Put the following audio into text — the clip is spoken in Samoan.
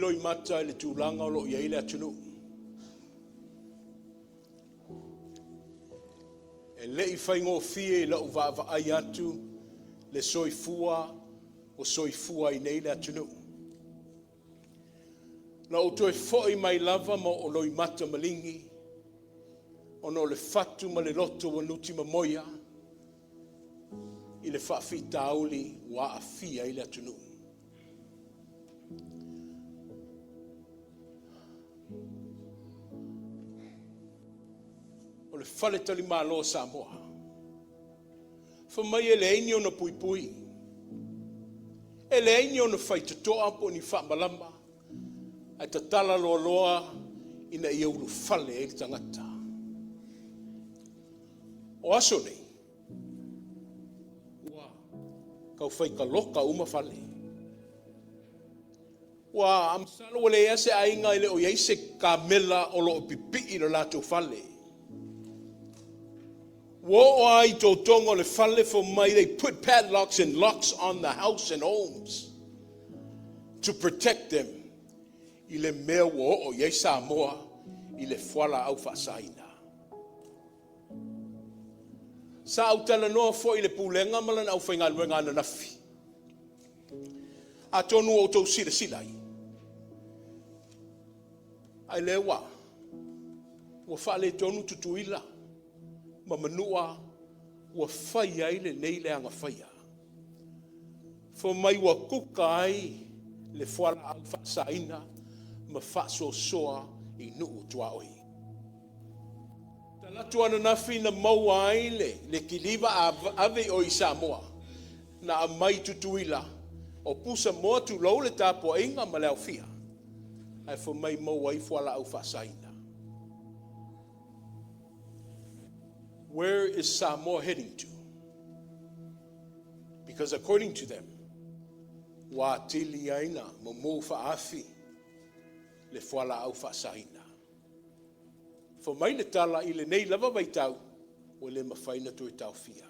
loimata i le tulaga o lo o i ai le atunuu. E le i faigofie i lau vaavaai atu le soifua ua soifua ai nei le atunuu. Na ou toe foi mai lava ma ou loimata maligi ona o le fatu ma le loto ua nutimomoia i le faafitauli ua aafia ai le atunuu. O le faletalimalo o Samoa, fai mai e leai ni ona puipui, e leai ni ona faitotoa po o ni faamalama, ae tatala loaloa ina ia ulufale ai le tagata. O aso nei, ua tau fai taloka uma fale. Ua masalo ua leai lava se aiga e le o i ai se kamela o lo o pipii i le latou fale. Ua oo lava i totoga o le fale fai mai they put padlocks and locks on the house and homes to protect them i le mea ua oo i ai Samoa i le fualaau faasaina. Sa ou talanoa foi i le Pulega ma lana aufaigaluega ananafi. Atonu ua outou silasila ai, ae lea ua faaletonu Tutuila ma Manua ua fai ai lenei leaga faia. Fai mai ua kuka ai le fualaau faasaina ma faasoasoa i nuu tuaoi. Talaatu ananafi na maua ai le kiliva ave i o i Samoa, na aumai i Tutuila, o pusamoa tulou le tapuaiga ma le aofia, ae fai mai maua ai fualaau faasaina. Where is Samoa heading to? Because according to them, ua atili ai na mumu faaafi le fualaau faasaina. Fai mai le tala i lenei lava vaitau, ua le mafai ona toe taofia.